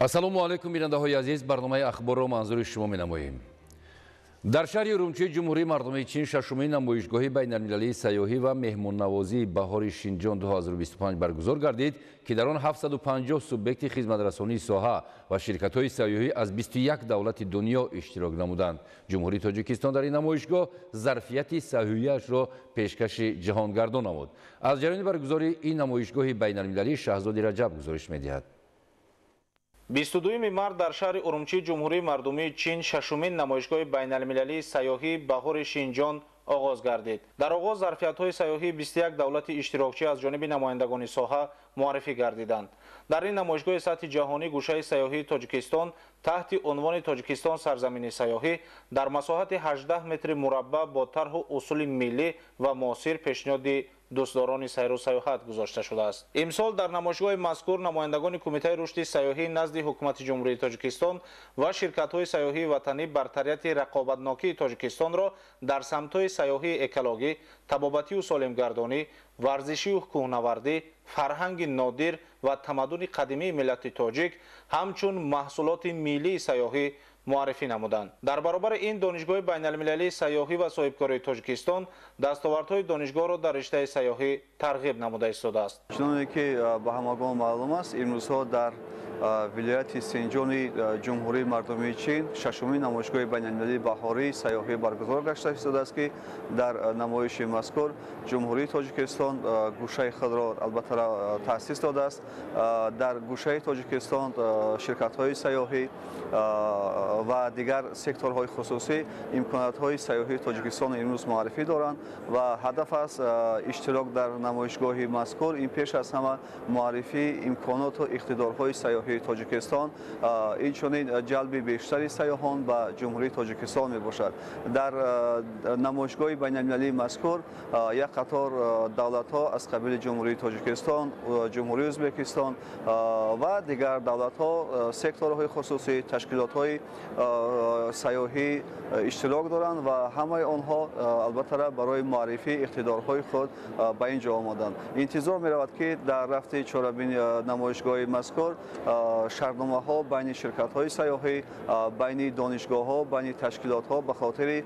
Ассалому алайкум, бинандаҳои азиз, барномаи ахборро манзури шумо менамоем. Дар шаҳри Урумчии Ҷумҳурии Мардумии Чин шашумин намоишгоҳи байналмилалии сайёҳӣ ва меҳмоннавозии баҳори Шинҷон 2025 баргузор гардид, ки дар он 750 субъекти хизматрасонии соҳа ва ширкатҳои сайёҳӣ аз 21 давлати дунё иштирок намуданд. Ҷумҳурии Тоҷикистон дар ин намоишгоҳ зарфияти сайёҳияшро пешкаши ҷаҳонгардон намуд. Аз ҷараёни баргузории ин намоишгоҳи байналмилалӣ Шаҳзоди Раҷаб гузориш медиҳад. 22 март дар шаҳри Урумчии Ҷумҳурии Мардумии Чин шашумин намоишгоҳи байналмилалии сайёҳии баҳори Шинҷон оғоз гардид. Дар оғоз зарфиятҳои сайёҳии 21 давлати иштирокчӣ аз ҷониби намояндагони соҳа муаррифӣ гардиданд. Дар ин намоишгоҳи сатҳи ҷаҳонӣ гӯшаи сайёҳии Тоҷикистон таҳти унвони Тоҷикистон сарзамини сайёҳӣ дар масоҳати 18 метри мураббаъ бо тарҳу усули миллӣ ва муосир пешниҳоди дӯстдорони сайру сайёҳат гузошта шудааст. Имсол дар намоишгоҳи мазкур намояндагони Кумитаи рушди сайёҳӣ назди Ҳукумати Ҷумҳурии Тоҷикистон ва ширкатҳои сайёҳии ватанӣ бартарияти рақобатнокии Тоҷикистонро дар самтҳои сайёҳии экологӣ, табобатию солимгардонӣ, варзишию кӯҳнавардӣ, фарҳанги нодир ва тамаддуни қадимии миллати тоҷик ҳамчун маҳсулоти миллии сайёҳӣ муаррифӣ намуданд. Дар баробари ин Донишгоҳи байналмилалии сайёҳӣ ва соҳибкории Тоҷикистон дастовардҳои донишгоҳро дар риштаи сайёҳӣ тарғиб намуда истодааст. Чуноне ки ба ҳамагон маълум аст, имрӯзҳо дар вилояти Синҷони Ҷумҳурии Мардумии Чин шашумин намоишгоҳи байналмилалии баҳории сайёҳӣ баргузор гашта истодааст, ки дар намоиши мазкур Ҷумҳурии Тоҷикистон гӯшаи худро албатта таъсис додааст. Дар гӯшаи Тоҷикистон ширкатҳои сайёҳӣ ва дигар секторҳои хусусӣ имкониятҳои сайёҳии Тоҷикистонро имрӯз муаррифӣ доранд ва ҳадаф аст иштирок дар намоишгоҳи мазкур ин пеш аз ҳама муаррифии имконоту иқтидорҳои сайёҳии Тоҷикистон, инчунин ҷалби бештари сайёҳон ба Ҷумҳурии Тоҷикистон мебошад. Дар намоишгоҳи байналмилалии мазкур як қатор давлатҳо аз қабили Ҷумҳурии Тоҷикистон, Ҷумҳурии Ӯзбекистон ва дигар давлатҳо, секторҳои хусусӣ, ташкилотҳои сайёҳӣ иштирок доранд ва ҳамаи онҳо албатта барои муаррифии иқтидорҳои худ ба ин ҷо омаданд. Интизор меравад, ки дар рафти чорабини намоишгоҳи мазкур шартномаҳо байни ширкатҳои сайёҳӣ, байни донишгоҳҳо, байни ташкилотҳо ба хотири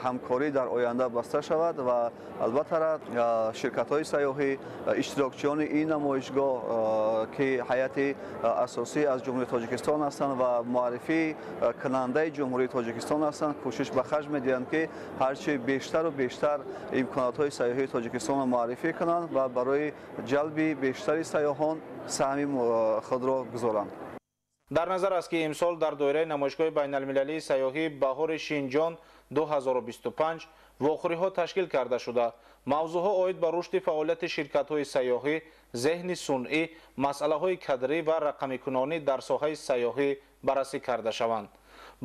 ҳамкорӣ дар оянда баста шавад ва албатта ширкатҳои сайёҳӣ, иштирокчиёни ин намоишгоҳ, ки ҳайати асосӣ аз Ҷумҳурии Тоҷикистон ҳастанд ва муаррифӣ кунандаи Ҷумҳурии Тоҷикистон ҳастанд, кӯшиш ба харҷ медиҳанд, ки ҳарчи бештару бештар имкониятҳои сайёҳии Тоҷикистонро муаррифӣ кунанд ва барои ҷалби бештари сайёҳон саҳми худро гузоранд. Дар назар аст, ки имсол дар доираи намоишгоҳи байналмилалии сайёҳии баҳори Шинҷон 2025 вохӯриҳо ташкил карда шуда, мавзӯъҳо оид ба рушди фаъолияти ширкатҳои сайёҳӣ, зеҳни сунъӣ, масъалаҳои кадрӣ ва рақамикунонӣ дар соҳаи сайёҳӣ баррасӣ карда шаванд.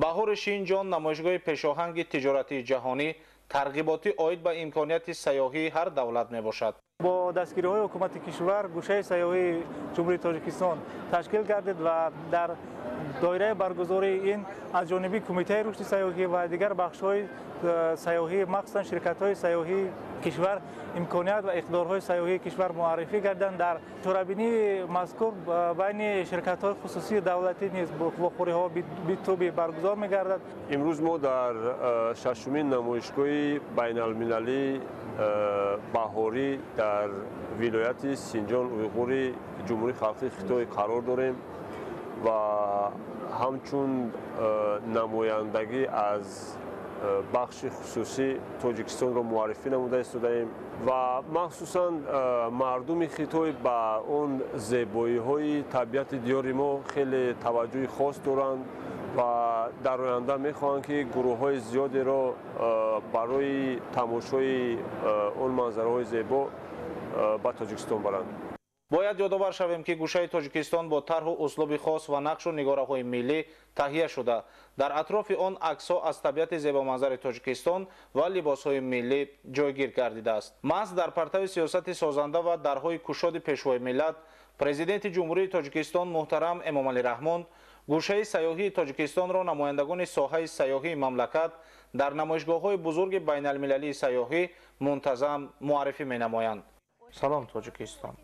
Баҳори Шинҷон намоишгоҳи пешоҳанги тиҷоратии ҷаҳонӣ, тарғиботӣ оид ба имконияти сайёҳии ҳар давлат мебошад. Бо дастгириҳои ҳукумати кишвар гӯшаи сайёҳии Ҷумҳурии Тоҷикистон ташкил гардид ва дар доираи баргузории ин аз ҷониби Кумитаи рушди сайёҳӣ ва дигар бахшҳои сайёҳӣ, махсусан ширкатҳои сайёҳии кишвар, имконият ва иқтидорҳои сайёҳии кишвар муаррифӣ гарданд. Дар чорабинии мазкур байни ширкатҳои хусусию давлатӣ низ вохӯриҳо битуби баргузор мегардад. Имрӯз мо дар шашумин намоишгоҳи байналмилалии баҳорӣ дар вилояти Синҷон Уйғури Ҷумҳурии Халқии Хитой қарор дорем ва ҳамчун намояндагӣ аз бахши хусусӣ Тоҷикистонро муаррифӣ намуда истодаем ва махсусан мардуми Хитой ба он зебоиҳои табиати диёри мо хеле таваҷҷӯҳи хос доранд ва дар оянда мехоҳанд, ки гурӯҳҳои зиёдеро барои тамошои он манзараҳои зебо ба Тоҷикистон баранд. Бояд ёдовар шавем, ки гӯшаи Тоҷикистон бо тарҳу услуби хос ва нақшу нигораҳои миллӣ таҳия шуда, дар атрофи он аксҳо аз табиати зебоманзари Тоҷикистон ва либосҳои миллӣ ҷойгир гардидааст. Маҳз дар партави сиёсати созанда ва дарҳои кушоди Пешвои миллат, Президенти Ҷумҳурии Тоҷикистон муҳтарам Эмомалӣ Раҳмон гӯшаи сайёҳии Тоҷикистонро намояндагони соҳаи сайёҳии мамлакат дар намоишгоҳҳои бузурги байналмилалии сайёҳӣ мунтазам муаррифӣ менамоянд. Салом, Тоҷикистон!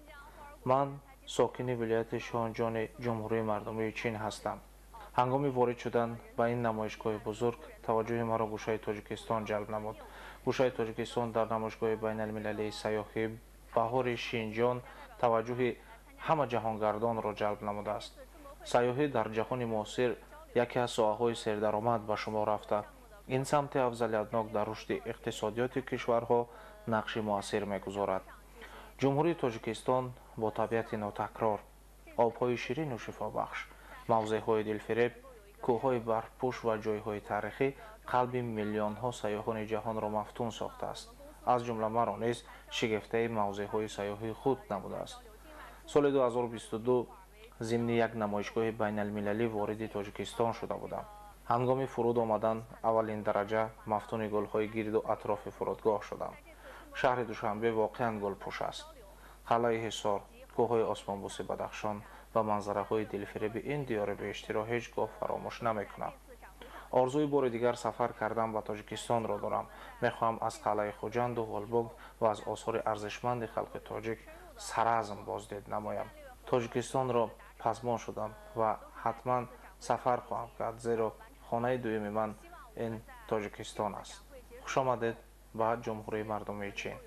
Ман Сокини вилояти Шонҷони Ҷумҳурии Мардумии Чин ҳастам. Ҳангоми ворид шудан ба ин намоишгоҳи бузург таваҷҷӯҳи маро гӯшаи Тоҷикистон ҷалб намуд. Гӯшаи Тоҷикистон дар намоишгоҳи байналмилалии сайёҳӣ баҳори Шинҷон таваҷҷӯҳи ҳама ҷаҳонгардонро ҷалб намудааст. Сайёҳӣ дар ҷаҳони муосир яке аз соҳаҳои сердаромад ба шумор рафта. Ин самти афзалиятнок дар рушди иқтисодиёти кишварҳо нақши муассир мегузорад. Ҷумҳурии Тоҷикистон бо табиати нотакрор, обҳои ширину шифобахш, мавзеъҳои дилфиреб, кӯҳҳои барфпӯш ва ҷойҳои таърихӣ қалби миллионҳо сайёҳони ҷаҳонро мафтун сохтааст. Аз ҷумла маро низ шигифтаи мавзеъҳои сайёҳии худ намудааст. Соли 2022 зимни як намоишгоҳи байналмилалӣ вориди Тоҷикистон шуда будам. Ҳангоми фуруд омадан аввалин дараҷа мафтуни гулҳои гирду атрофи фурудгоҳ шудам. Шаҳри Душанбе воқеан гулпӯш аст. Қалъаи Ҳисор, кӯҳҳои осмонбӯси Бадахшон ва манзараҳои дилфиреби ин диёри беҳиштиро ҳеҷ гоҳ фаромӯш намекунам. Орзуи бори дигар сафар кардан ба Тоҷикистонро дорам. Мехоҳам аз қалъаи Хуҷанду Ғулбуг ва аз осори арзишманди халқи тоҷик Саразм боздид намоям. Тоҷикистонро пазмон шудам ва ҳатман сафар хоҳам кард, зеро хонаи дуюми ман ин Тоҷикистон аст. Хушомадед ба Ҷумҳурии Мардумии Чин.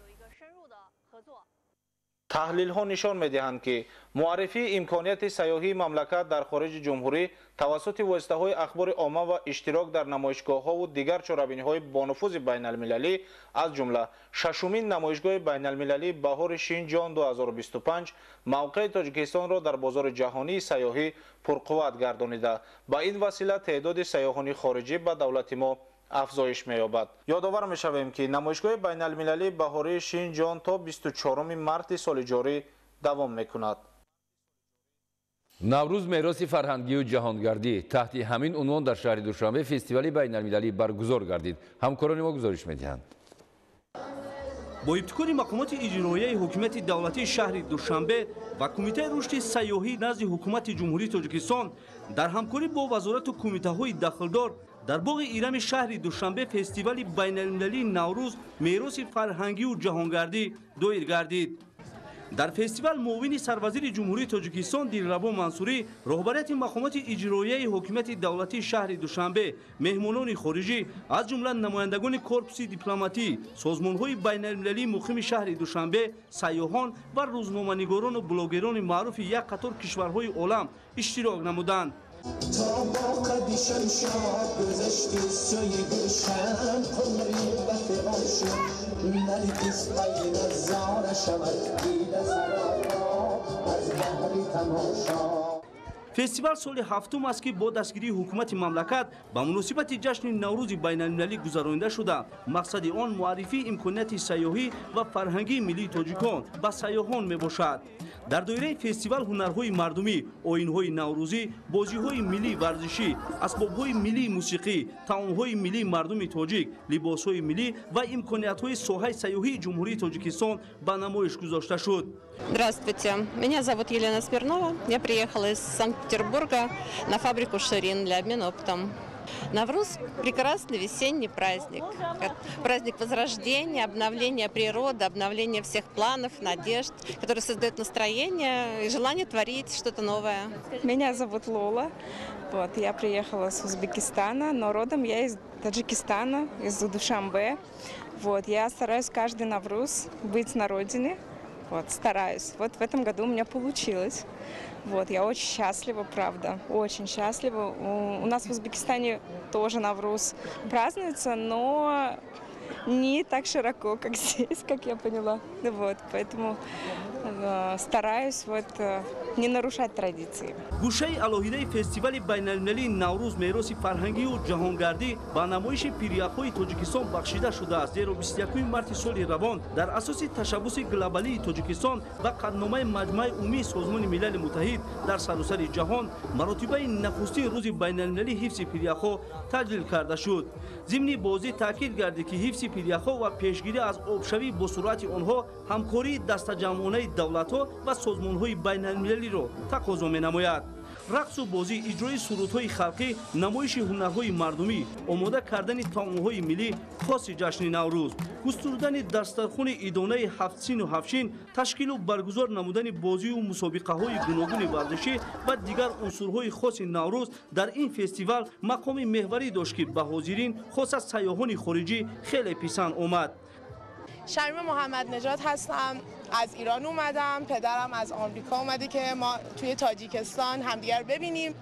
Таҳлилҳо нишон медиҳанд, ки муаррифии имконияти сайёҳии мамлакат дар хориҷи ҷумҳурӣ тавассути воситаҳои ахбори омма ва иштирок дар намоишгоҳҳову дигар чорабиниҳои бонуфузи байналмилалӣ, аз ҷумла шашумин намоишгоҳи байналмилалии баҳори Шинҷон 2025 мавқеи Тоҷикистонро дар бозори ҷаҳонии сайёҳӣ пурқувват гардонида, ба ин васила теъдоди сайёҳони хориҷӣ ба давлати мо афзоиш меёбад. Ёдовар мешавем, ки намоишгоҳи байналмилалии баҳории Шинҷон то 24 марти соли ҷорӣ давом мекунад. Наврӯз мероси фарҳангию ҷаҳонгардӣ. Таҳти ҳамин унвон дар шаҳри Душанбе фестивали байналмилалӣ баргузор гардид. Ҳамкорони мо гузориш медиҳанд. Бо ибтикори мақомоти иҷроияи ҳокимияти давлатии шаҳри Душанбе ва Кумитаи рушди сайёҳӣ назди ҳукумати Ҷумҳурии Тоҷикистон дар ҳамкорӣ бо вазорату кумитаҳои дахлдор дар боғи Ирами шаҳри Душанбе фестивали байналмилалии Наврӯз мероси фарҳангию ҷаҳонгардӣ доир гардид. Дар фестивал муовини сарвазири Ҷумҳурии Тоҷикистон Дилрабо Мансурӣ, роҳбарияти мақомоти иҷроияи ҳокимияти давлатии шаҳри Душанбе, меҳмонони хориҷӣ, аз ҷумла намояндагони корпуси дипломатӣ, созмонҳои байналмилалии муқими шаҳри Душанбе, сайёҳон ва рӯзноманигорону блогерони маъруфи як қатор кишварҳои олам иштирок намуданд. تا با قد شمشاد گذشتی سوی گلشن قمری به فغان شد نرگس پی نظاره شود دیده سراپا از بهر تماشا. Фестивал соли ҳафтум аст, ки бо дастгирии ҳукумати мамлакат ба муносибати ҷашни Наврӯзи байналмилалӣ гузаронида шуда, мақсади он муаррифии имконияти сайёҳӣ ва фарҳангии миллии тоҷикон ба сайёҳон мебошад. Дар доираи фестивал ҳунарҳои мардумӣ, оинҳои наврӯзӣ, бозиҳои миллии варзишӣ, асбобҳои миллии мусиқӣ, таомҳои миллии мардуми тоҷик, либосҳои миллӣ ва имкониятҳои соҳаи сайёҳии Ҷумҳурии Тоҷикистон ба намоиш гузошта шуд. Здравствуйте, меня зовут Елена Смирнова. Я приехала из Санкт-Петербурга на фабрику «Ширин» для обмена опытом. Навруз – прекрасный весенний праздник. Праздник возрождения, обновления природы, обновления всех планов, надежд, который создает настроение и желание творить что-то новое. Меня зовут Лола. Вот, я приехала с Узбекистана, но родом я из Таджикистана, из Душанбе. Вот, я стараюсь каждый Навруз быть на родине. Вот, стараюсь. Вот в этом году у меня получилось. Вот, я очень счастлива, правда, очень счастлива. У нас в Узбекистане тоже Навруз празднуется, но не так широко, как здесь, как я поняла. Вот, поэтому стараюсь вот не нарушать традиции. Гӯшаи алоҳидаи фестивали байналмилалии Наврӯз мероси фарҳангию ҷаҳонгардӣ ба намоиши пиряхҳои Тоҷикистон бахшида шудааст, зеро 21 марти соли равон дар асоси ташаббуси глобалии Тоҷикистон ва қатъномаи Маҷмӯаи умумии Созмони Милали Муттаҳид дар саросари ҷаҳон маротибаи нахустин рӯзи байналмилалии ҳифзи пиряхҳо таҷлил карда шуд. Зимни бозӣ таъкид гардид, ки ҳифзи пиряхҳо ва пешгирӣ аз обшавӣ бо суръати онҳо ҳамкории дастаҷамъонаи давлатҳо ва созмонҳои байналмилалиро тақозо менамояд. Рақсу бозӣ, иҷрои сурудҳои халқӣ, намоиши ҳунарҳои мардумӣ, омода кардани таомҳои миллӣ хоси ҷашни Наврӯз, густурдани дастархони идонаи ҳафтсину ҳафтшин, ташкилу баргузор намудани бозию мусобиқаҳои гуногуни варзишӣ ва дигар унсурҳои хоси Наврӯз дар ин фестивал мақоми меҳварӣ дошт, ки ба ҳозирин, хоса сайёҳони хориҷӣ, хеле писанд омад. شمیم محمد نژاد هستم، از ایران اومدم، پدرم از آمریکا اومده که ما توی تاجیکستان همدیگر ببینیم.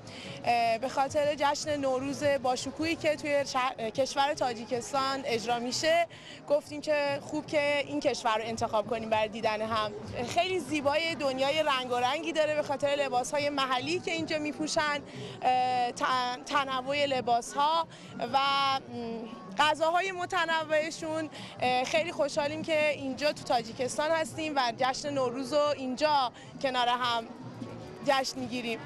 به خاطر جشن نوروز با شکوهی که توی کشور تاجیکستان اجرا میشه گفتیم که خوب که این کشور رو انتخاب کنیم برای دیدن هم. خیلی زیبای دنیای رنگ و رنگی داره به خاطر لباس‌های محلی که اینجا میپوشن، تنوع لباس‌ها و غذاهای متنوعشون. خیلی خوشحالیم که اینجا تو تاجیکستان هستیم و جشن نوروز رو اینجا کنار هم جشن میگیریم.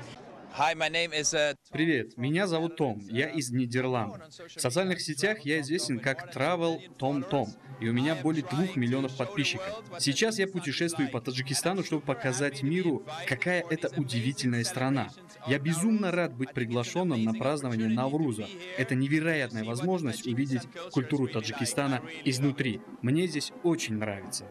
Привет, меня зовут Том, я из Нидерландов. В социальных сетях я известен как Travel Tom Tom, и у меня более 2 миллионов подписчиков. Сейчас я путешествую по Таджикистану, чтобы показать миру, какая это удивительная страна. Я безумно рад быть приглашенным на празднование Навруза. Это невероятная возможность увидеть культуру Таджикистана изнутри. Мне здесь очень нравится.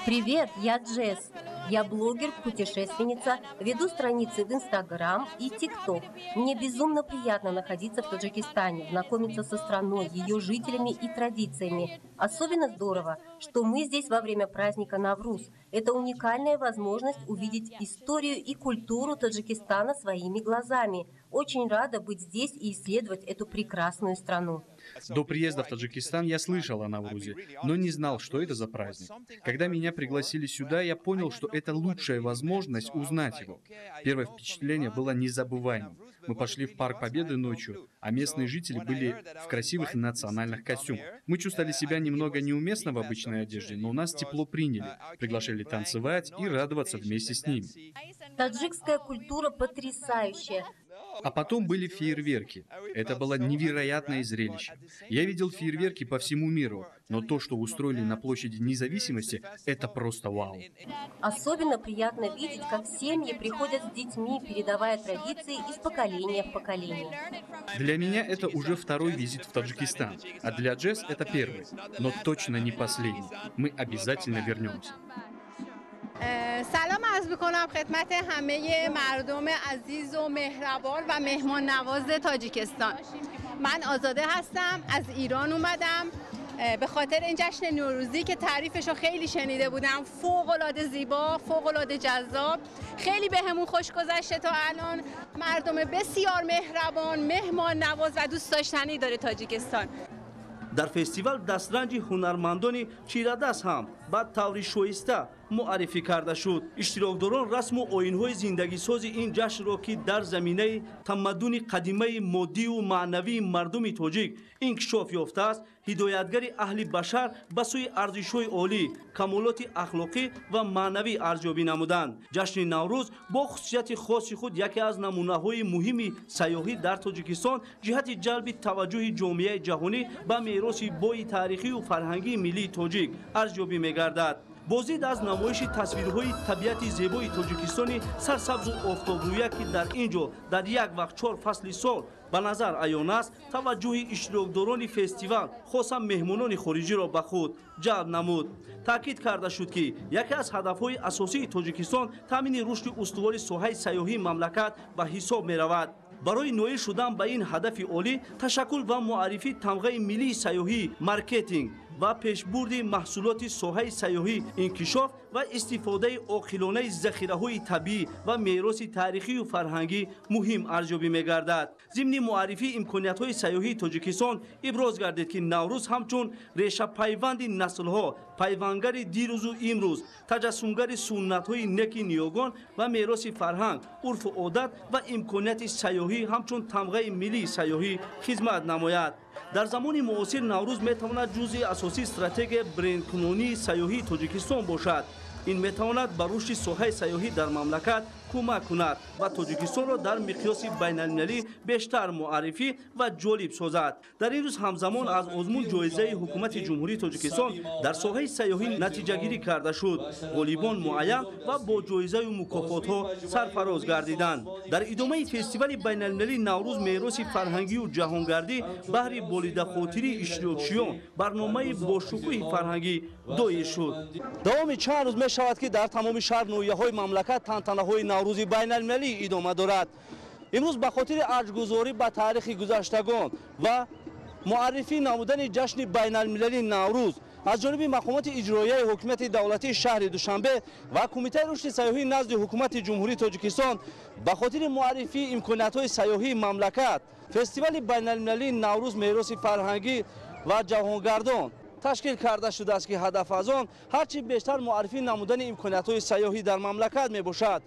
Привет, я Джесс. Я блогер, путешественница, веду страницы в Инстаграм и ТикТок. Мне безумно приятно находиться в Таджикистане, знакомиться со страной, ее жителями и традициями. Особенно здорово, что мы здесь во время праздника Навруз. Это уникальная возможность увидеть историю и культуру Таджикистана своими глазами. Очень рада быть здесь и исследовать эту прекрасную страну. До приезда в Таджикистан я слышал о Наврузе, но не знал, что это за праздник. Когда меня пригласили сюда, я понял, что это лучшая возможность узнать его. Первое впечатление было незабываемым. Мы пошли в Парк Победы ночью, а местные жители были в красивых национальных костюмах. Мы чувствовали себя немного неуместно в обычной одежде, но нас тепло приняли, приглашали танцевать и радоваться вместе с ними. Таджикская культура потрясающая. А потом были фейерверки. Это было невероятное зрелище. Я видел фейерверки по всему миру, но то, что устроили на площади Независимости, это просто вау. Особенно приятно видеть, как семьи приходят с детьми, передавая традиции из поколения в поколение. Для меня это уже второй визит в Таджикистан, а для Джесс это первый, но точно не последний. Мы обязательно вернемся. سلام عرض میکنم خدمت همه مردم عزیز و مهربان و مهمان نواز تاجیکستان. من آزاده هستم، از ایران اومدم به خاطر این جشن نوروزی که تعریفش رو خیلی شنیده بودم. فوق‌العاده زیبا، فوق‌العاده جذاب، خیلی بهمون خوش گذشته تا الان. مردم بسیار مهربان، مهمان نواز و دوست داشتنی داره تاجیکستان. Дар фестивал дастранҷи ҳунармандони чирадаст ҳам ба таври шоиста муаррифӣ карда шуд. Иштирокдорон расму оинҳои зиндагисози ин ҷашнро, ки дар заминаи тамаддуни қадимаи моддию маънавии мардуми тоҷик инкишоф ёфтааст, ҳидоятгари аҳли башар ба сӯи арзишҳои олӣ, камолоти ахлоқӣ ва маънавӣ арзёбӣ намуданд. Ҷашни Наврӯз бо хусусияти хоси худ яке аз намунаҳои муҳими сайёҳӣ дар Тоҷикистон ҷиҳати ҷалби таваҷҷӯҳи ҷомеаи ҷаҳонӣ ба мероси бои таърихию фарҳангии миллии тоҷик арзёбӣ мегардад. Боздид аз намоиши тасвирҳои табиати зебои Тоҷикистони сарсабзу офтобрӯя, ки дар ин ҷо дар як вақт 4 фасли сол ба назар аён аст, таваҷҷӯҳи иштирокдорони фестивал, хоса меҳмонони хориҷиро ба худ ҷалб намуд. Таъкид карда шуд, ки яке аз ҳадафҳои асосии Тоҷикистон таъмини рушди устувори соҳаи сайёҳии мамлакат ба ҳисоб меравад. Барои ноил шудан ба ин ҳадафи олӣ, ташаккул ва муаррифии тамғаи миллии сайёҳӣ, маркетинг ва пешбурди маҳсулоти соҳаи сайёҳӣ, инкишоф ва истифодаи оқилонаи захираҳои табиӣ ва мероси таърихию фарҳангӣ муҳим арзёбӣ мегардад. Зимни муаррифии имкониятҳои сайёҳии Тоҷикистон иброз гардид, ки Наврӯз ҳамчун решапайванди наслҳо, пайвангари дирӯзу имрӯз, таҷассумгари суннатҳои неки ниёгон ва мероси фарҳанг, урфу одат ва имконияти сайёҳӣ ҳамчун тамғаи миллии сайёҳӣ хизмат намояд. Дар замони муосир Наврӯз метавонад ҷузъи асосии стратегияи брендкунонии сайёҳии Тоҷикистон бошад. Ин метавонад ба рушди соҳаи сайёҳӣ дар мамлакат Кӯмак кунад ва Тоҷикистонро дар миқёси байналмилалӣ бештар муаррифӣ ва ҷолиб созад. Дар ин рӯз ҳамзамон аз озмун ҷоизаи ҳукумати Ҷумҳурии Тоҷикистон дар соҳаи сайёҳӣ натиҷагирӣ карда шуд. Ғолибон муайян ва бо ҷоизаю мукофотҳо сарфароз гардиданд. Дар идомаи фестивали байналмилалии Наврӯз мероси фарҳангию ҷаҳонгардӣ баҳри болидахотирии иштирокчиён барномаи бошукӯҳи фарҳангӣ доир шуд. Давоми чанд рӯз мешавад, ки дар тамоми шаҳр, ноҳияҳои мамлакат тантанаҳои Наврӯзи байналмилалӣ идома дорад. Имрӯз ба хотири арҷгузорӣ ба таърихи гузаштагон ва муаррифӣ намудани ҷашни байналмилалии Наврӯз аз ҷониби мақомоти иҷроияи ҳокимияти давлатии шаҳри Душанбе ва Кумитаи рушди сайёҳӣ назди ҳукумати Ҷумҳурии Тоҷикистон ба хотири муаррифии имкониятҳои сайёҳии мамлакат фестивали байналмилалии Наврӯз мероси фарҳангӣ ва ҷаҳонгардон ташкил карда шудааст, ки ҳадаф аз он ҳарчи бештар муаррифӣ намудани имкониятҳои сайёҳӣ дар мамлакат мебошад.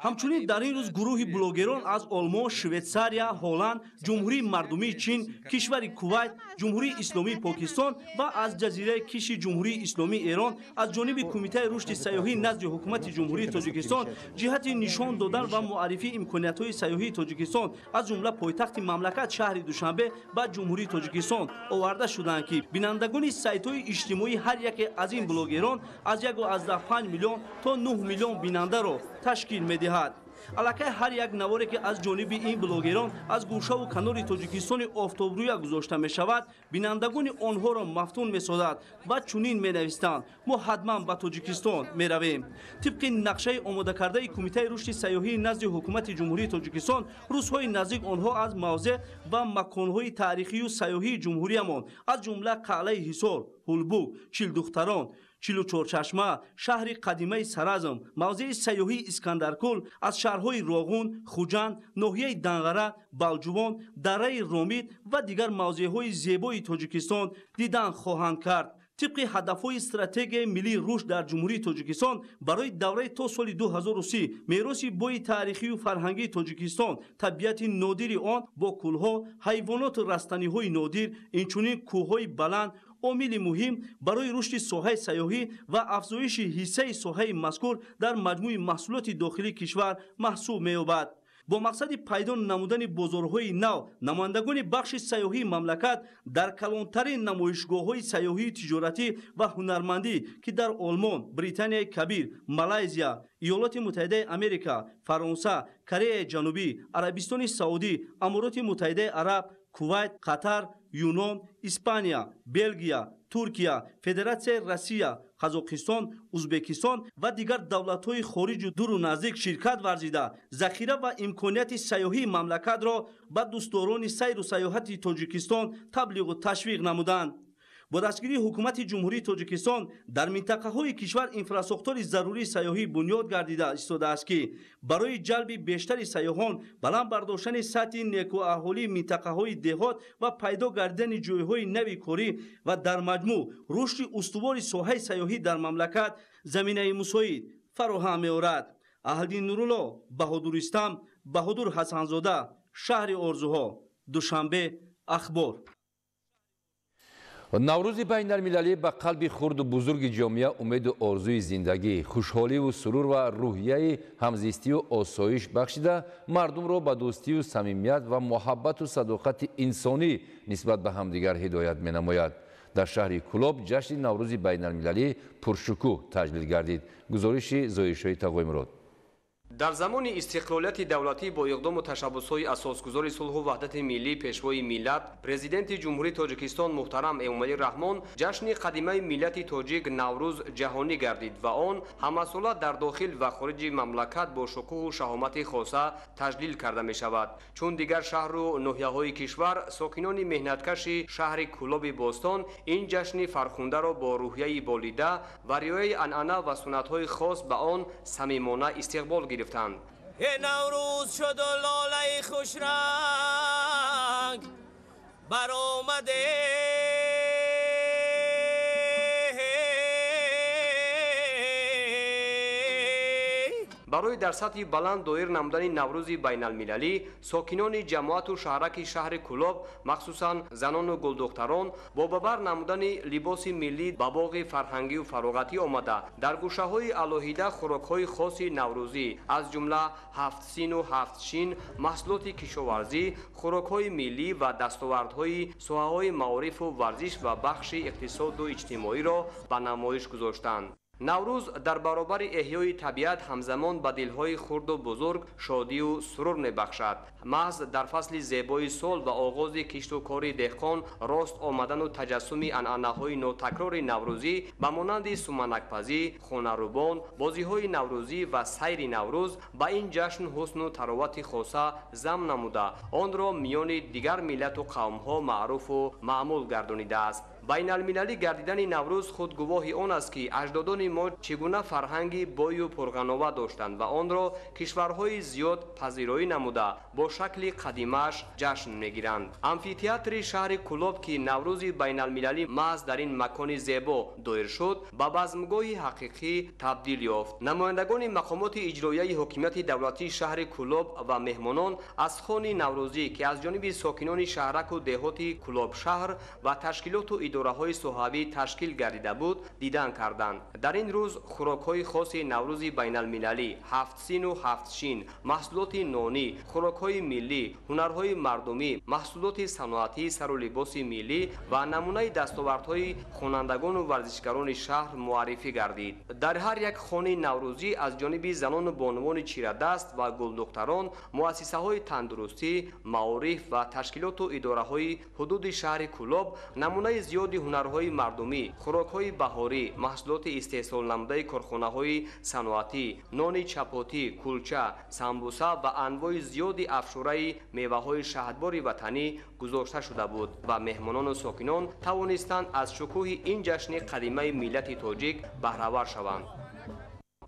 Ҳамчунин дар ин рӯз гурӯҳи блогерон аз Олмон, Швейтсария, Ҳолланд, Ҷумҳурии Мардумии Чин, кишвари Кувайт, Ҷумҳурии Исломии Покистон ва аз ҷазираи Киши Ҷумҳурии Исломии Эрон аз ҷониби Кумитаи рушди сайёҳӣ назди ҳукумати Ҷумҳурии Тоҷикистон ҷиҳати нишон додан ва муаррифии имкониятҳои сайёҳии Тоҷикистон, аз ҷумла пойтахти мамлакат шаҳри Душанбе, ба Ҷумҳурии Тоҷикистон оварда шуданд, ки бинандагони сайтҳои иҷтимоӣ ҳар яке аз ин блогерон аз 1,5 миллион то 9 миллион бинандаро ташкил медиҳад. Аллакай ҳар як наворе, ки аз ҷониби ин блогерон аз гӯшаву канори Тоҷикистони офтобрӯя гузошта мешавад, бинандагони онҳоро мафтун месозад ва чунин менавистанд: «Мо ҳатман ба Тоҷикистон меравем». Тибқи нақшаи омодакардаи Кумитаи рушди сайёҳии назди ҳукумати Ҷумҳурии Тоҷикистон, рӯзҳои наздик онҳо аз мавзеъ ва маконҳои таърихию сайёҳии ҷумҳуриямон, аз ҷумла Қалъаи Ҳисор, Ҳулбук, Чилдухтарон, Чилучорчашма, шаҳри қадимаи Саразм, мавзеи сайёҳии Искандаркӯл, аз шаҳрҳои Роғун, Хуҷанд, ноҳияи Данғара, Балҷувон, дараи Ромид ва дигар мавзеъҳои зебои Тоҷикистон дидан хоҳанд кард. Тибқи ҳадафҳои стратегияи миллии рушд дар Ҷумҳурии Тоҷикистон барои давраи то соли 2030, мероси бои таърихию фарҳангии Тоҷикистон, табиати нодири он бо кӯлҳо, ҳайвоноту растаниҳои нодир, инчунин кӯҳҳои баланд омили муҳим барои рушди соҳаи сайёҳӣ ва афзоиши ҳиссаи соҳаи мазкур дар маҷмӯи маҳсулоти дохилии кишвар маҳсуб меёбад. Бо мақсади пайдо намудани бозорҳои нав, намояндагони бахши сайёҳии мамлакат дар калонтарин намоишгоҳҳои сайёҳии тиҷоратӣ ва ҳунармандӣ, ки дар Олмон, Британияи Кабир, Малайзия, Иёлоти Муттаҳидаи Америка, Фаронса, Кореяи Ҷанубӣ, Арабистони Саудӣ, Амороти Муттаҳидаи Араб, Кувайт, Қатар, Юнон, Испания, Белгия, Туркия, Федератсияи Россия, Қазоқистон, Узбекистон ва дигар давлатҳои хориҷу дуру наздик ширкат варзида, захира ва имконияти сайёҳии мамлакатро ба дӯстдорони сайру сайёҳати Тоҷикистон таблиғу ташвиқ намуданд. Бо дастгирии ҳукумати Ҷумҳурии Тоҷикистон дар минтақаҳои кишвар инфрасохтори зарурии сайёҳӣ бунёд гардида истодааст, ки барои ҷалби бештари сайёҳон, баланд бардоштани сатҳи некӯаҳолии минтақаҳои деҳот ва пайдо гардидани ҷойҳои нави корӣ ва дар маҷмӯъ рушди устувори соҳаи сайёҳӣ дар мамлакат заминаи мусоид фароҳам меорад. Аҳлиддин Нурулло, Баҳодур Истам, Баҳодур Ҳасанзода, шаҳри орзуҳо, Душанбе, Ахбор. Наврӯзи байналмилалӣ ба қалби хурду бузурги ҷомеа умеду орзуи зиндагӣ, хушҳоливу сурур ва рӯҳияи ҳамзистию осоиш бахшида, мардумро ба дӯстию самимият ва муҳаббату садоқати инсонӣ нисбат ба ҳамдигар ҳидоят менамояд. Дар шаҳри Кӯлоб ҷашни Наврӯзи байналмилалӣ пуршукӯҳ таҷлил гардид. Гузориши Зоҳиршоҳи Тағоимурод. Дар замони истиқлолияти давлатӣ бо иқдому ташаббусҳои асосгузори сулҳу ваҳдати миллӣ, пешвои миллат, Президенти Ҷумҳурии Тоҷикистон муҳтарам Эмомалӣ Раҳмон ҷашни қадимаи миллати тоҷик Наврӯз ҷаҳонӣ гардид ва он ҳамасола дар дохил ва хориҷи мамлакат бо шукӯҳу шаҳомати хоса таҷлил карда мешавад. Чун дигар шаҳру ноҳияҳои кишвар, сокинони меҳнаткаши шаҳри Кӯлоби бостон ин ҷашни фархундаро бо рӯҳияи болида ва риояи анъана ва суннатҳои хос ба он самимона истиқбол гирифтанд. Наврӯз шуд лолаи хушранг баромаде. Барои дар сатҳи баланд доир намудани Наврӯзи байналмилалӣ, сокинони ҷамоату шаҳраки шаҳри Кӯлоб, махсусан занону гулдухтарон, бо ба бар намудани либоси миллӣ ба боғи фарҳангию фароғатӣ омада, дар гӯшаҳои алоҳида хӯрокҳои хоси наврӯзӣ, аз ҷумла ҳафтсину ҳафтшин, маҳсулоти кишоварзӣ, хӯрокҳои миллӣ ва дастовардҳои соҳаҳои маорифу варзиш ва бахши иқтисоду иҷтимоиро ба намоиш гузоштанд. Наврӯз дар баробари эҳёи табиат ҳамзамон ба дилҳои хурду бузург шодию сурур мебахшад. Маҳз дар фасли зебои сол ва оғози кишту кори деҳқон рост омадану таҷассуми анъанаҳои нотакрори наврӯзӣ ба монанди суманакпазӣ, хонарӯбон, бозиҳои наврӯзӣ ва сайри наврӯз ба ин ҷашн ҳусну таровати хоса зам намуда, онро миёни дигар миллату қавмҳо маъруфу маъмул гардонидааст. Байналмилалӣ гардидани Наврӯз худ гувоҳи он аст, ки аҷдодони мо чӣ гуна фарҳанги бою пурғанова доштанд ва онро кишварҳои зиёд пазироӣ намуда, бо шакли қадимааш ҷашн мегиранд. Амфитеатри шаҳри Кӯлоб, ки Наврӯзи байналмилалӣ маҳз дар ин макони зебо доир шуд, ба базмгоҳи ҳақиқӣ табдил ёфт. Намояндагони мақомоти иҷроияи ҳокимияти давлатии шаҳри Кӯлоб ва меҳмонон аз хони наврӯзӣ, ки аз ҷониби сокинони шаҳраку деҳоти Кӯлобшаҳр ва ташкилоту идораҳои соҳавӣ ташкил гардида буд, дидан карданд. Дар ин рӯз хӯрокҳои хоси Наврӯзи байналмилалӣ, ҳафтсину ҳафтшин, маҳсулоти нонӣ, хӯрокҳои миллӣ, ҳунарҳои мардумӣ, маҳсулоти саноатӣ, сару либоси миллӣ ва намунаи дастовардҳои хонандагону варзишгарони шаҳр муаррифӣ гардид. Дар ҳар як хони наврӯзӣ аз ҷониби занону бонувони чирадаст ва гулдухтарон, муассисаҳои тандурустӣ, маориф ва ташкилоту идораҳои ҳудуди шаҳри Кӯлоб намунаи зиёди ҳунарҳои мардумӣ, хӯрокҳои баҳорӣ, маҳсулоти истеҳсолнамудаи корхонаҳои саноатӣ, нони чапотӣ, кулча, самбуса ва анвои зиёди афшураи меваҳои шаҳдбори ватанӣ гузошта шуда буд ва меҳмонону сокинон тавонистанд аз шукӯҳи ин ҷашни қадимаи миллати тоҷик баҳравар шаванд.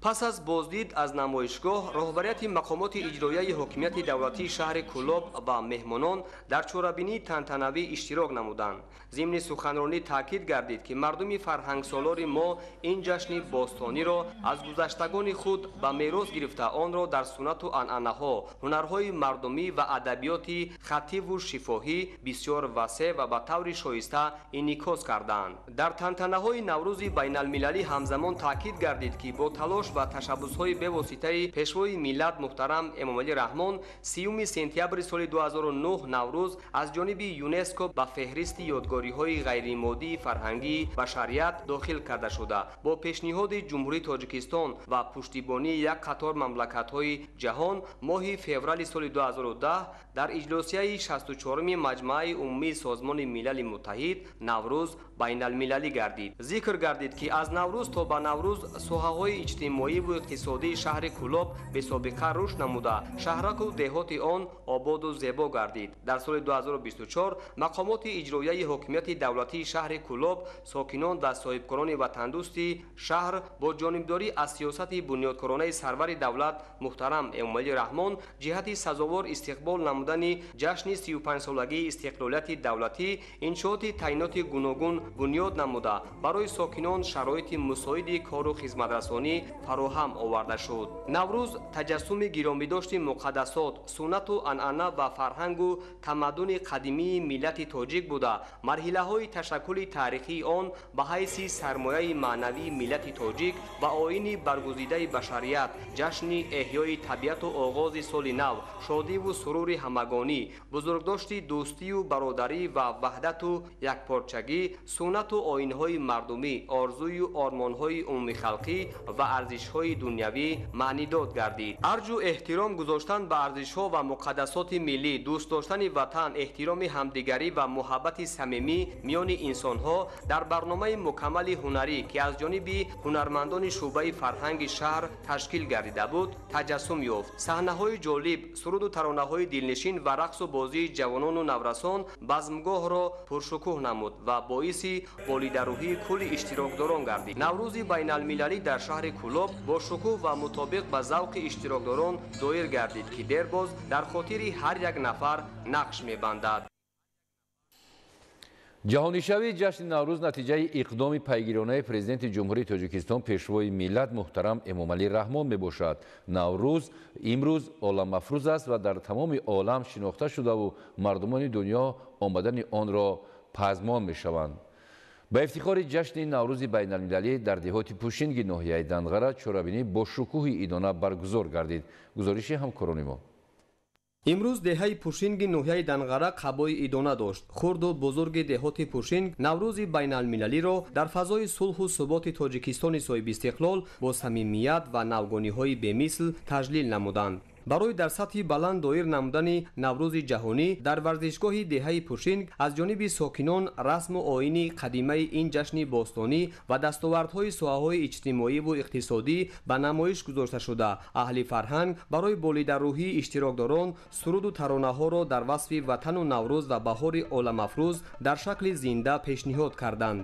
Пас аз боздид аз намоишгоҳ, роҳбарияти мақомоти иҷроияи ҳокимияти давлатии шаҳри Кӯлоб ва меҳмонон дар чорабинии тантанавӣ иштирок намуданд. Зимни суханронӣ таъкид гардид, ки мардуми фарҳангсолори мо ин ҷашни бостониро аз гузаштагони худ ба мерос гирифта, онро дар суннату анъанаҳо, ҳунарҳои мардумӣ ва адабиёти хаттиву шифоҳӣ бисёр васеъ ва ба таври шоиста инъикос кардаанд. Дар тантанаҳои Наврӯзи байналмилалӣ ҳамзамон таъкид гардид, ки бо талош ва ташаббусҳои бевоситаи Пешвои миллат муҳтарам Эмомалӣ Раҳмон 30 сентябри соли 2009 Наврӯз аз ҷониби ЮНЕСКО ба феҳристи ёдгориҳои ғайримоддии фарҳангии башарият дохил карда шуда, бо пешниҳоди Ҷумҳурии Тоҷикистон ва пуштибонии як қатор мамлакатҳои ҷаҳон моҳи феврали соли 2010 дар иҷлосияи 64-ми Маҷмааи умумии Созмони Милали Муттаҳид Наврӯз байналмилалӣ гардид. Зикр гардид, ки аз Наврӯз то ба Наврӯз соҳаҳои иҷтимоиву иқтисодии шаҳри Кӯлоб бесобиқа рушд намуда, шаҳраку деҳоти он ободу зебо гардид. Дар соли 2024 мақомоти иҷроияи ҳокимияти давлатии шаҳри Кӯлоб, сокинон ва соҳибкорони ватандӯсти шаҳр бо ҷонибдорӣ аз сиёсати бунёдкоронаи сарвари давлат муҳтарам Эмомалӣ Раҳмон ҷиҳати сазовор истиқбол намудани ҷашни 35-солагии истиқлолияти давлатӣ иншооти таъиноти гуногун бунёд намуда, барои сокинон шароити мусоиди кору хизматрасонӣ фароҳам оварда шуд. Наврӯз таҷассуми гиромидошти муқаддасот, суннату анъана ва фарҳангу тамаддуни қадимии миллати тоҷик буда, марҳилаҳои ташаккули таърихии он ба ҳайси сармояи маънавии миллати тоҷик ва оини баргузидаи башарият, ҷашни эҳёи табиату оғози соли нав, шодиву сурури ҳамагонӣ, бузургдошти дӯстию бародарӣ ва ваҳдату якпорчагӣ, суннату оинҳои мардумӣ, орзую ормонҳои умумихалқӣ ва арзишҳои дунявӣ маънидод гардид. Арҷу эҳтиром гузоштан ба арзишҳо ва муқаддасоти миллӣ, дӯст доштани ватан, эҳтироми ҳамдигарӣ ва муҳаббати самимӣ миёни инсонҳо дар барномаи мукаммали ҳунарӣ, ки аз ҷониби ҳунармандони шӯъбаи фарҳанги шаҳр ташкил гардида буд, таҷассум ёфт. Саҳнаҳои ҷолиб, суруду таронаҳои дилнишин ва рақсу бозии ҷавонону наврасон базмгоҳро пуршукӯҳ намуд ва боиси болидарӯҳии кулли иштирокдорон гардид. Наврӯзи байналмилалӣ дар шаҳри Кӯлоб бо шукӯҳ ва мутобиқ ба завқи иштирокдорон доир гардид, ки дербоз дар хотири ҳар як нафар нақш мебандад. Ҷаҳонишавии ҷашни Наврӯз натиҷаи иқдоми пайгиронаи президенти Ҷумҳурии Тоҷикистон пешвои миллат муҳтарам Эмомалӣ Раҳмон мебошад. Наврӯз имрӯз оламафрӯз аст ва дар тамоми олам шинохта шудаву мардумони дунё омадани онро пазмон мешаванд. Ба ифтихори ҷашни Наврӯзи байналмилалӣ дар деҳоти Пушинги ноҳияи Данғара чорабинӣ бо шукӯҳи идона баргузор гардид. Гузориши ҳамкорони мо. Имрӯз деҳаи Пушинги ноҳияи Данғара қабои идона дошт. Хурду бузурги деҳоти Пушинг Наврӯзи байналмилалиро дар фазои сулҳу суботи Тоҷикистони соҳибистиқлол бо самимият ва навгониҳои бемисл таҷлил намуданд. Барои дар сатҳи баланд доир намудани Наврӯзи ҷаҳонӣ дар варзишгоҳи деҳаи Пушинг аз ҷониби сокинон расму оини қадимаи ин ҷашни бостонӣ ва дастовардҳои соҳаҳои иҷтимоиву иқтисодӣ ба намоиш гузошта шуда, аҳли фарҳанг барои болидаррӯҳии иштирокдорон суруду таронаҳоро дар васфи ватану Наврӯз ва баҳори оламафрӯз дар шакли зинда пешниҳод карданд.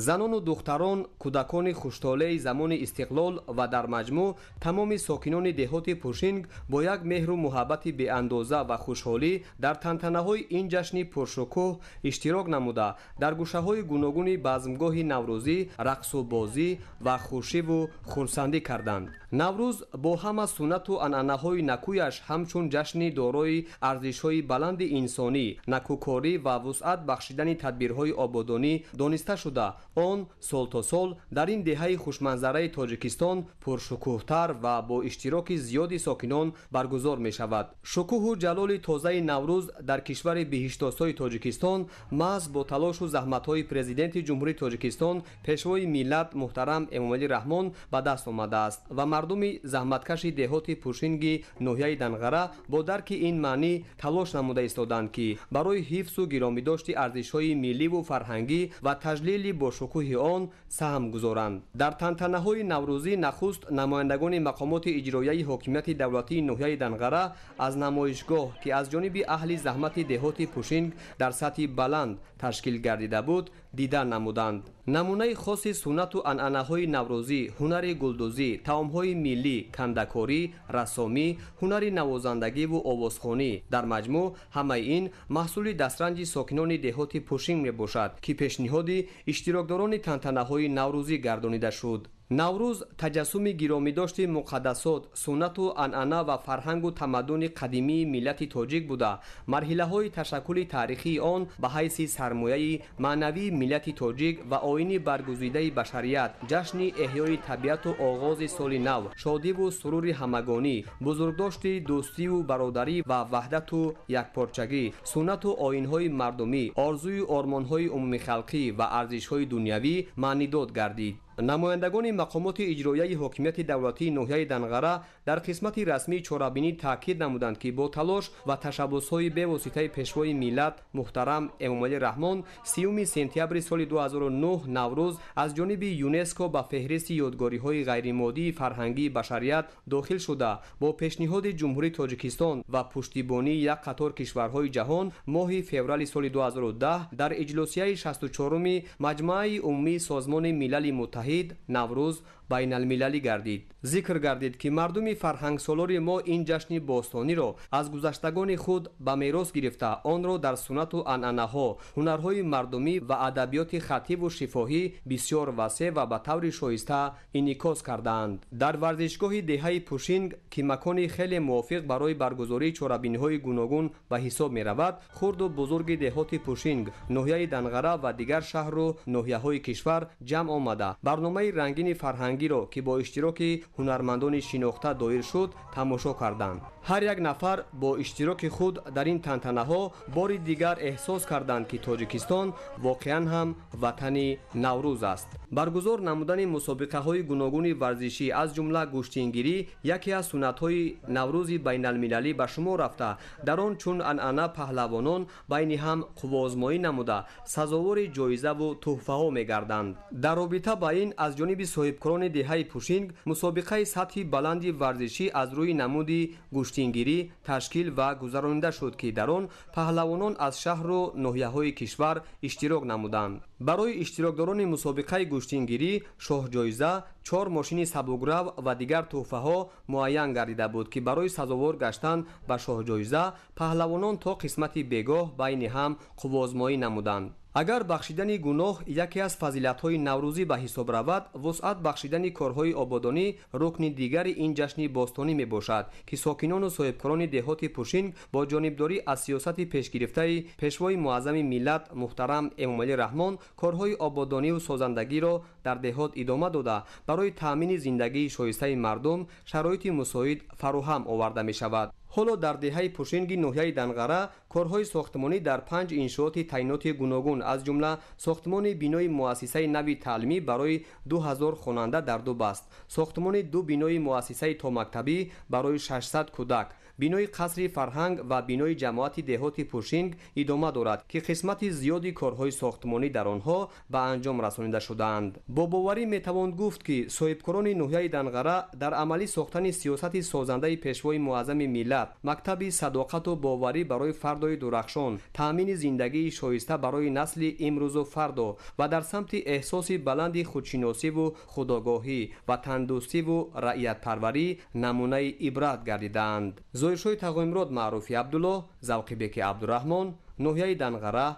Занону духтарон, кӯдакони хуштолеи замони истиқлол ва дар маҷмӯъ тамоми сокинони деҳоти Пушинг бо як меҳру муҳаббати беандоза ва хушҳолӣ дар тантанаҳои ин ҷашни пуршукӯҳ иштирок намуда, дар гӯшаҳои гуногуни базмгоҳи наврӯзӣ рақсу бозӣ ва хушиву хурсандӣ карданд. Наврӯз бо ҳама суннату анъанаҳои накӯяш ҳамчун ҷашни дорои арзишҳои баланди инсонӣ, накӯкорӣ ва вусъат бахшидани тадбирҳои ободонӣ дониста шуда, он сол то сол дар ин деҳаи хушманзараи Тоҷикистон пуршукӯҳтар ва бо иштироки зиёди сокинон баргузор мешавад. Шукӯҳу ҷалоли тозаи Наврӯз дар кишвари биҳиштосои Тоҷикистон маҳз бо талошу заҳматҳои президенти Ҷумҳурии Тоҷикистон пешвои миллат муҳтарам Эмомалӣ Раҳмон ба даст омадааст ва мардуми заҳматкаши деҳоти Пушинги ноҳияи Данғара бо дарки ин маънӣ талош намуда истоданд, ки барои ҳифзу гиромидошти арзишҳои милливу фарҳангӣ ва таҷлили бо шукӯҳи он саҳм гузоранд. Дар тантанаҳои наврӯзӣ нахуст намояндагони мақомоти иҷроияи ҳокимияти давлатии ноҳияи Данғара аз намоишгоҳ, ки аз ҷониби аҳли заҳмати деҳоти Пушинг дар сатҳи баланд ташкил гардида буд, дида намуданд. Намунаи хоси суннату анъанаҳои наврӯзӣ, ҳунари гулдӯзӣ, таомҳои миллӣ, кандакорӣ, рассомӣ, ҳунари навозандагиву овозхонӣ. Дар маҷмӯъ ҳамаи ин маҳсули дастранҷи сокинони деҳоти Пушинг мебошад, ки пешниҳоди иштирокдорони тантанаҳои наврӯзӣ гардонида шуд. Наврӯз таҷассуми гиромидошти муқаддасот, суннату анъана ва фарҳангу тамаддуни қадимии миллати тоҷик буда, марҳилаҳои ташаккули таърихии он ба ҳайси сармояи маънавии миллати тоҷик ва оини баргузидаи башарият, ҷашни эҳёи табиату оғози соли нав, шодиву сурури ҳамагонӣ, бузургдошти дӯстиву бародарӣ ва ваҳдату якпорчагӣ, суннату оинҳои мардумӣ, орзую ормонҳои умумихалқӣ ва арзишҳои дунявӣ маънидод гардид. Намояндагони мақомоти иҷроияи ҳокимияти давлатии ноҳияи Данғара дар қисмати расмии чорабинӣ таъкид намуданд, ки бо талош ва ташаббусҳои бевоситаи пешвои миллат муҳтарам Эмомалӣ Раҳмон 30 сентябри соли 2009 Наврӯз аз ҷониби ЮНЕСКО ба феҳристи ёдгориҳои ғайримоддии фарҳангии башарият дохил шуда, бо пешниҳоди Ҷумҳурии Тоҷикистон ва пуштибонии як қатор кишварҳои ҷаҳон моҳи феврали соли 2010 дар иҷлосияи 64-уми Маҷмааи умумии Созмони Милали Муттаҳид Наврӯз байналмилалӣ гардид. Зикр гардид, ки мардуми фарҳангсолори мо ин ҷашни бостониро аз гузаштагони худ ба мерос гирифта, онро дар суннату анъанаҳо, ҳунарҳои мардумӣ ва адабиёти хаттиву шифоҳӣ бисёр васеъ ва ба таври шоиста инъикос кардаанд. Дар варзишгоҳи деҳаи Пушинг, ки макони хеле мувофиқ барои баргузории чорабиниҳои гуногун ба ҳисоб меравад, хурду бузурги деҳоти Пушинг, ноҳияи Данғара ва дигар шаҳру ноҳияҳои кишвар ҷамъ омада, барномаи рангини фарҳангиро, ки бо иштироки ҳунармандони шинохта доир шуд, тамошо карданд. Ҳар як нафар бо иштироки худ дар ин тантанаҳо бори дигар эҳсос карданд, ки Тоҷикистон воқеан ҳам ватани Наврӯз аст. Баргузор намудани мусобиқаҳои гуногуни варзишӣ, аз ҷумла гӯштингирӣ, яке аз суннатҳои Наврӯзи байналмилалӣ ба шумор рафта, дар он чун анъана паҳлавонон байни ҳам қувваозмоӣ намуда, сазовори ҷоизаву тӯҳфаҳо мегарданд. Дар робита ба ин аз ҷониби соҳибкорони майдони деҳаи Пушинг мусобиқаи сатҳи баланди варзишӣ аз рӯи намуди гӯштингирӣ ташкил ва гузаронида шуд, ки дар он паҳлавонон аз шаҳру ноҳияҳои кишвар иштирок намуданд. Барои иштирокдорони мусобиқаи гӯштингирӣ шоҳҷоиза, 4 мошини сабукрав ва дигар тӯҳфаҳо муайян гардида буд, ки барои сазовор гаштан ба шоҳҷоиза паҳлавонон то қисмати бегоҳ байни ҳам қувваозмоӣ намуданд. Агар бахшидани гуноҳ яке аз фазилатҳои наврӯзӣ ба ҳисоб равад, вусъат бахшидани корҳои ободонӣ рукни дигари ин ҷашни бостонӣ мебошад, ки сокинону соҳибкорони деҳоти Пушинг бо ҷонибдорӣ аз сиёсати пешгирифтаи пешвои муаззами миллат муҳтарам Эмомалӣ Раҳмон корҳои ободониву созандагиро дар деҳот идома дода, барои таъмини зиндагии шоистаи мардум шароити мусоид фароҳам оварда мешавад. Ҳоло дар деҳаи Пушинги ноҳияи Данғара корҳои сохтмонӣ дар 5 иншооти таъиноти гуногун, аз ҷумла сохтмони бинои муассисаи нави таълимӣ барои 2000 хонанда дар 2 баст, сохтмони 2 бинои муассисаи томактабӣ барои 600 кӯдак, бинои қасри фарҳанг ва бинои ҷамоати деҳоти Пушинг идома дорад, ки қисмати зиёди корҳои сохтмонӣ дар онҳо ба анҷом расонида шудаанд. Бо боварӣ метавон гуфт, ки соҳибкорони ноҳияи Данғара дар амалӣ сохтани сиёсати созандаи пешвои муаззами миллат, мактаби садоқату боварӣ барои фардои дурахшон, таъмини зиндагии шоиста барои насли имрӯзу фардо ва дар самти эҳсоси баланди худшиносиву худогоҳӣ, ватандӯстиву раиятпарварӣ намунаи ибрат гардидаанд. Зоиршоҳи Тағоимурод, Маъруфи Абдуллоҳ, Завқибеки Абдураҳмон, ноҳияи Данғара,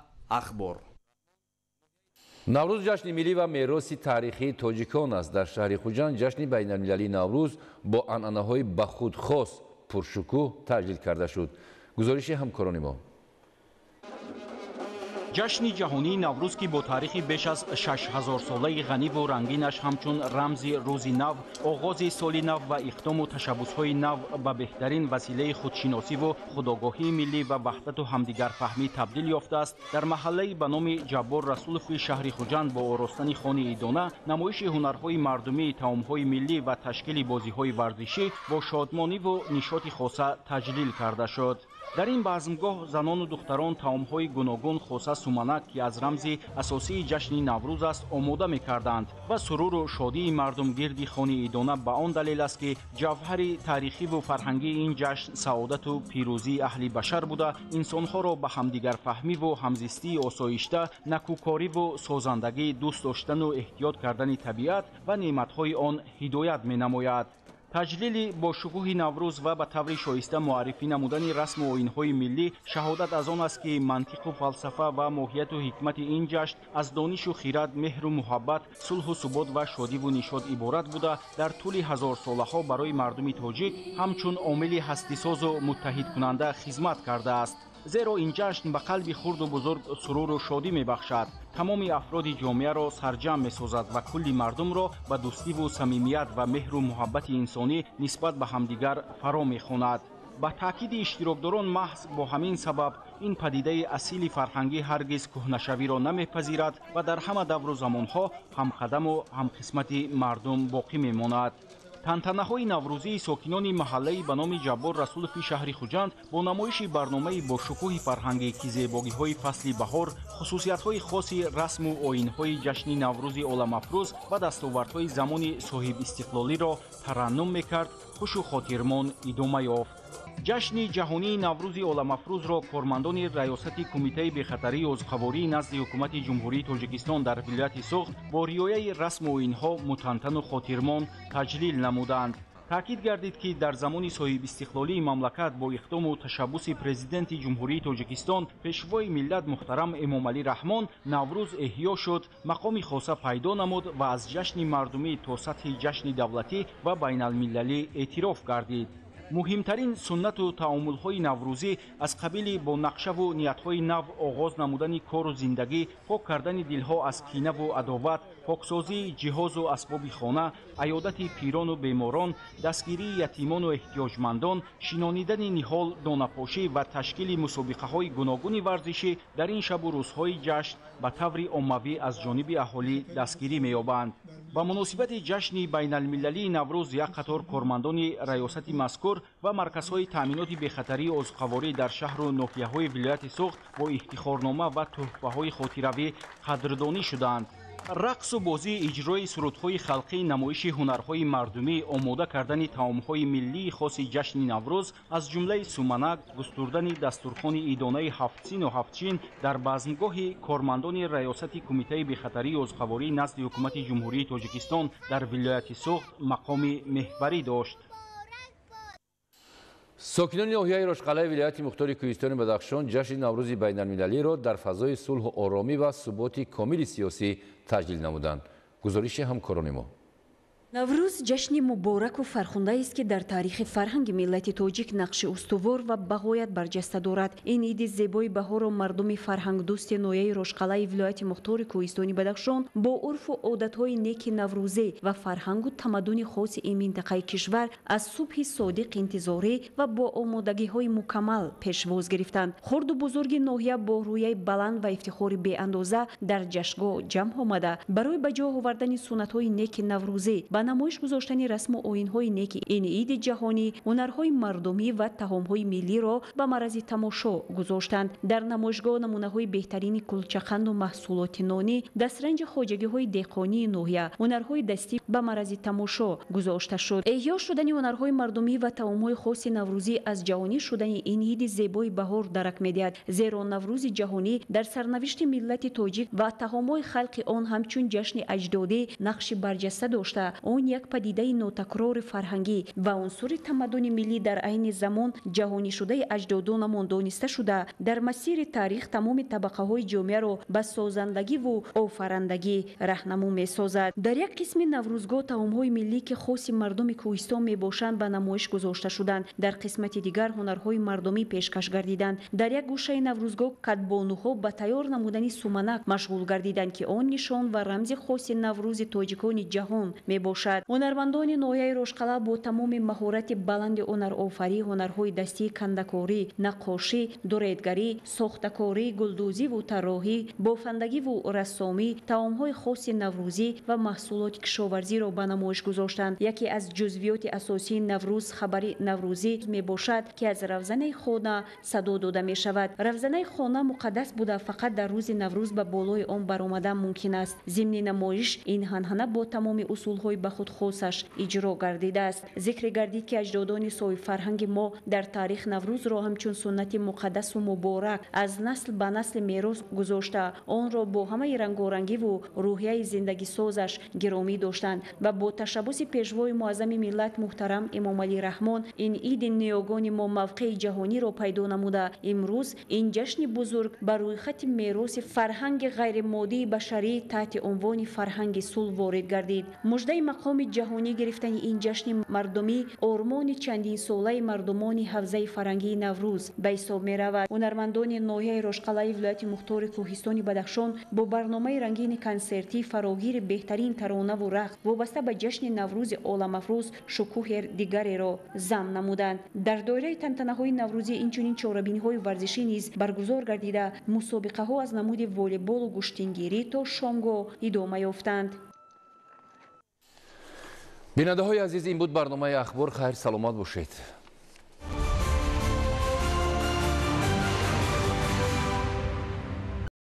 Ахбор. Наврӯз ҷашни миллӣ ва мероси таърихии тоҷикон аст. Дар шаҳри Хуҷанд ҷашни байналмилалии Наврӯз бо анъанаҳои ба худ хос пуршукӯҳ таҷлил карда шуд. Гузориши ҳамкорони мо. Ҷашни ҷаҳонии Наврӯз, ки бо таърихи беш аз 6000-солаи ғаниву рангинаш ҳамчун рамзи рӯзи нав, оғози соли нав ва иқдому ташаббусҳои нав ба беҳтарин василаи худшиносиву худогоҳии миллӣ ва ваҳдату ҳамдигарфаҳмӣ табдил ёфтааст, дар маҳаллаи ба номи Ҷаббор Расулови шаҳри Хуҷанд бо оростани хони идона, намоиши ҳунарҳои мардумӣ, таомҳои миллӣ ва ташкили бозиҳои варзишӣ бо шодмониву нишоти хоса таҷлил карда шуд. Дар ин базмгоҳ занону духтарон таомҳои гуногун, хоса суманак, ки аз рамзи асосии ҷашни Наврӯз аст, омода мекарданд ва суруру шодии мардум гирди хони идона ба он далел аст, ки ҷавҳари таърихиву фарҳангии ин ҷашн саодату пирӯзии аҳли башар буда, инсонҳоро ба ҳамдигарфаҳмиву ҳамзистии осоишта, накӯкориву созандагӣ, дӯст доштану эҳтиёт кардани табиат ва неъматҳои он ҳидоят менамояд. Таҷлили бо шукӯҳи Наврӯз ва ба таври шоиста муаррифӣ намудани расму оинҳои миллӣ шаҳодат аз он аст, ки мантиқу фалсафа ва моҳияту ҳикмати ин ҷашн аз донишу хирад, меҳру муҳаббат, сулҳу субот ва шодиву нишод иборат буда, дар тӯли ҳазорсолаҳо барои мардуми тоҷик ҳамчун омили ҳастисозу муттаҳидкунанда хизмат кардааст. Зеро ин ҷашн ба қалби хурду бузург суруру шодӣ мебахшад, тамоми афроди ҷомеаро сарҷамъ месозад ва кулли мардумро ба дӯстиву самимият ва меҳру муҳаббати инсонӣ нисбат ба ҳамдигар фаро мехонад. Ба таъкиди иштирокдорон, маҳз бо ҳамин сабаб ин падидаи асили фарҳангӣ ҳаргиз кӯҳнашавиро намепазирад ва дар ҳама давру замонҳо ҳамқадаму ҳамқисмати мардум боқӣ мемонад. Тантанаҳои наврӯзии сокинони маҳаллаи ба номи Ҷаббор Расулови шаҳри Хуҷанд бо намоиши барномаи бошукӯҳи фарҳангӣ, ки зебогиҳои фасли баҳор, хусусиятҳои хоси расму оинҳои ҷашни Наврӯзи оламафрӯз ва дастовардҳои замони соҳибистиқлолиро тараннум мекард, хушу хотирмон идома ёфт. Ҷашни ҷаҳонии Наврӯзи оламафрӯзро кормандони раёсати Кумитаи бехатарии озуқаворӣ назди Ҳукумати Ҷумҳурии Тоҷикистон дар вилояти Суғд бо риояи расму оинҳо мутантану хотирмон таҷлил намуданд. Таъкид гардид, ки дар замони соҳибистиқлолии мамлакат бо иқдому ташаббуси Президенти Ҷумҳурии Тоҷикистон, пешвои миллат муҳтарам Эмомалӣ Раҳмон, Наврӯз эҳё шуд, мақоми хоса пайдо намуд ва аз ҷашни мардумӣ то сатҳи ҷашни давлатӣ ва байналмилалӣ эътироф гардид. Муҳимтарин суннату таомулҳои наврӯзӣ аз қабили бо нақшаву ниятҳои нав оғоз намудани кору зиндагӣ, пок кардани дилҳо аз кинаву адоват, поксозии ҷиҳозу асбоби хона, аёдати пирону беморон, дастгирии ятимону эҳтиёҷмандон, шинонидани ниҳол, донапошӣ ва ташкили мусобиқаҳои гуногуни варзишӣ дар ин шабу рӯзҳои ҷашн ба таври оммавӣ аз ҷониби аҳолӣ дастгирӣ меёбанд. Ба муносибати ҷашни байналмилалии Наврӯз як қатор кормандони раёсати мазкур ва марказҳои таъминоти бехатарии озуқаворӣ дар шаҳру ноҳияҳои вилояти Суғд бо ифтихорнома ва тӯҳфаҳои хотиравӣ қадрдонӣ шуданд. Рақсу бозӣ, иҷрои сурудҳои халқӣ, намоиши ҳунарҳои мардумӣ, омода кардани таомҳои миллии хоси ҷашни Наврӯз, аз ҷумлаи суманак, густурдани дастурхони идонаи ҳафтсину ҳафтчин дар базмгоҳи кормандони Раёсати Кумитаи бехатарии озуқаворӣ назди Ҳукумати Ҷумҳурии Тоҷикистон дар вилояти Суғд мақоми меҳварӣ дошт. Сокинони ноҳияи Рошқалаи вилояти Мухтори Кӯҳистони Бадахшон ҷашни Наврӯзи байналмилалиро дар фазои сулҳу оромӣ ва суботи комили сиёсӣ таҷлил намуданд. Гузориши ҳамкорони мо. Наврӯз ҷашни мубораку фархундаест, ки дар таърихи фарҳанги миллати тоҷик нақши устувор ва бағоят барҷаста дорад. Ин иди зебои баҳорро мардуми фарҳангдӯсти ноҳияи Рошқалаи вилояти Мухтори Кӯҳистони Бадахшон бо урфу одатҳои неки наврӯзӣ ва фарҳангу тамаддуни хоси ин минтақаи кишвар аз субҳи содиқ интизорӣ ва бо омодагиҳои мукаммал пешвоз гирифтанд. Хурду бузурги ноҳия бо рӯяи баланд ва ифтихори беандоза дар ҷашнгоҳ ҷамъ омада, барои ба ҷо овардани суннатҳои неки наврӯзӣ, ба намоиш гузоштани расму оинҳои неки ин иди ҷаҳонӣ, ҳунарҳои мардумӣ ва таомҳои миллиро ба маррази тамошо гузоштанд. Дар намоишгоҳ намунаҳои беҳтарини кулчақанду маҳсулоти нонӣ, дастранҷи хоҷагиҳои деҳқонии ноҳия, ҳунарҳои дастӣ ба маррази тамошо гузошта шуд. Эҳё шудани ҳунарҳои мардумӣ ва таомҳои хоси наврӯзӣ аз ҷаҳонӣ шудани ин иди зебои баҳор дарак медиҳад, зеро Наврӯзи ҷаҳонӣ дар сарнавишти миллати тоҷик ва таомҳои халқи он ҳамчун ҷашни аҷдодӣ нақши барҷаста дошта, он як падидаи нотакрори фарҳангӣ ва унсури тамаддуни миллӣ дар айни замон ҷаҳонишудаи аҷдодонамон дониста шуда, дар масири таърих тамоми табақаҳои ҷомеаро ба созандагиву офарандагӣ раҳнамун месозад. Дар як қисми наврӯзгоҳ таомҳои миллӣ, ки хоси мардуми кӯҳистон мебошанд, ба намоиш гузошта шуданд. Дар қисмати дигар ҳунарҳои мардумӣ пешкаш гардиданд. Дар як гӯшаи наврӯзгоҳ кадбонуҳо ба тайёр намудани суманак машғул гардиданд, ки он нишон ва рамзи хоси наврӯзи тоҷикони ҷаҳон мебошад. Ҳунармандони ноҳияи Рошқала бо тамоми маҳорати баланди ҳунарофарӣ, ҳунарҳои дастии кандакорӣ, наққошӣ, дуредгарӣ, сохтакорӣ, гулдӯзиву тарроҳӣ, бофандагиву рассомӣ, таомҳои хоси наврӯзӣ ва маҳсулоти кишоварзиро ба намоиш гузоштанд. Яке аз ҷузвиёти асосии Наврӯз хабари наврӯзӣ мебошад, ки аз равзанаи хона садо дода мешавад. Равзанаи хона муқаддас буда, фақат дар рӯзи Наврӯз ба болои он баромадан мумкин аст. Зимни намоиш ин ҳанҳана бо тамоми усулҳои ба худ хосаш иҷро гардидааст. Зикре гардид, ки аҷдодони соҳибфарҳанги мо дар таърих Наврӯзро ҳамчун суннати муқаддасу муборак аз насл ба насли мерос гузошта, онро бо ҳамаи рангорангиву рӯҳияи зиндагисозаш гиромӣ доштанд ва бо ташаббуси пешвои муаззами миллат муҳтарам Эмомалӣ Раҳмон ин иди ниёгони мо мавқеи ҷаҳониро пайдо намуда, имрӯз ин ҷашни бузург ба рӯйхати мероси фарҳанги ғайримоддии башарӣ таҳти унвони фарҳанги сулҳ ворид гардид. Муждаи мақоми ҷаҳонӣ гирифтани ин ҷашни мардумӣ ормони чандинсолаи мардумони ҳавзаи фарҳангии Наврӯз ба ҳисоб меравад. Ҳунармандони ноҳияи Рошқалаи вилояти Мухтори Кӯҳистони Бадахшон бо барномаи рангини консертӣ фарогири беҳтарин таронаву рақс вобаста ба ҷашни Наврӯзи оламафрӯз шукӯҳи дигареро зам намуданд. Дар доираи тантанаҳои наврӯзӣ инчунин чорабиниҳои варзишӣ низ баргузор гардида, мусобиқаҳо аз намуди волейболу гӯштингирӣ то шомгоҳ идома ёфтанд. Бинандаҳои азиз, ин буд барномаи Ахбор. Хайр, саломат бошед.